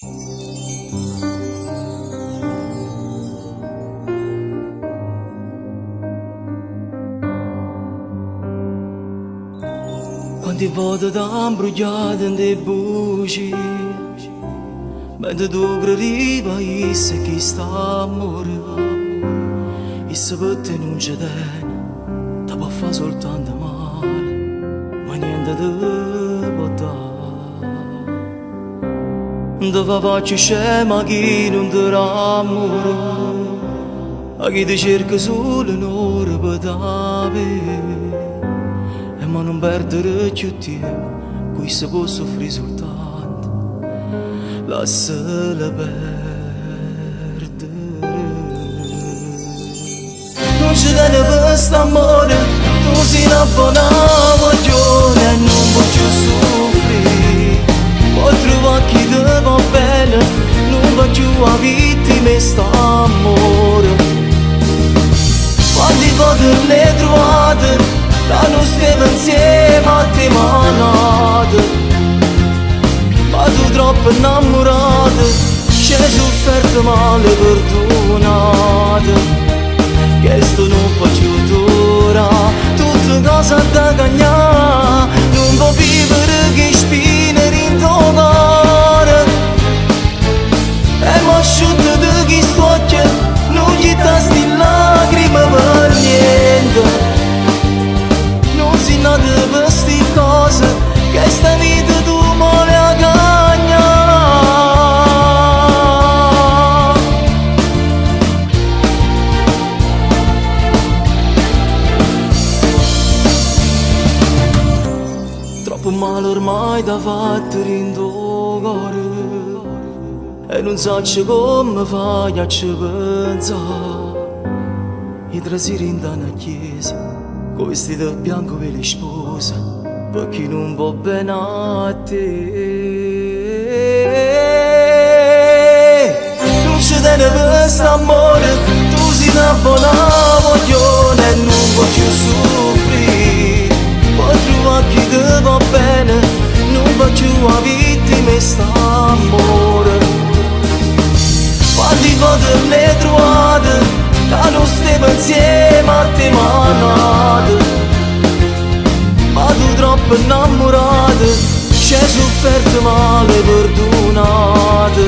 Quante vote t'ha 'mbrugliato 'int' 'e bucie, mentre tu credive a isso e chist'ammore, isso pe' te nun ce tene, te po' fa soltanto male, ma niente te po' dà. Te fa fa cchiù scema a chi nun te dà ammore, a chi te cerca sulo n'ora pe t'avè. E mo nun perdere cchiù tiempo, cu isso può suffrì sultanto, lassala perdere. Nun ce tene pe st'ammore, tu si na bona guagliona e nun può cchiù suffrì. Può truvà chi te vo bene, nun fa cchiù 'a vittima 'e st'ammore. Quanti vote l'hê truvato ca nun steva 'nsieme a te ma n'ato. Ma tu troppo 'nnammurata, c'hê sufferto ma l'hê perdunato. Chesto nun po' cchiù durà, tutte cose adda cagnà, nun può vivere cu 'e spine dint' 'o core. E mo asciuttate chist'uocchie, nun jettà sti lacrime pe niente. Nun si nata pe sti cose, chesta vita tu mo l'hê 'a cagnà. Troppo male ormai t'ha fatto dint' 'o core e nun saccio comme faje a ce penzà. 'E trasì dint' a na chiesa cu 'o vestito bianco pe le spose, pe chi nun vo' bene a te. Nun ce tene pe st'ammore, tu si na bona guagliona e nun può cchiù suffrì. Può truvà chi te vo bene, nun fa cchiù 'a vittima 'e st'ammore. Quanti vote l'hê truvato ca nun steva 'nsieme a te ma n'ato. Ma tu troppo 'nnammurata, c'hê sufferto ma l'hê perdunato.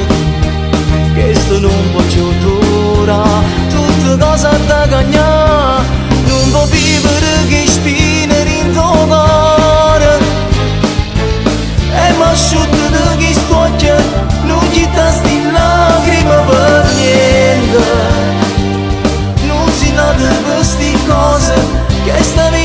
Chesto nun po' cchiù durà, tutte cose adda cagnà, nun può vivere cu 'e spine dint' 'o core. E mo asciuttate chist'uocchie, nun jettà sti lacrime pe niente. Nun si nata pe sti cose, chesta vita.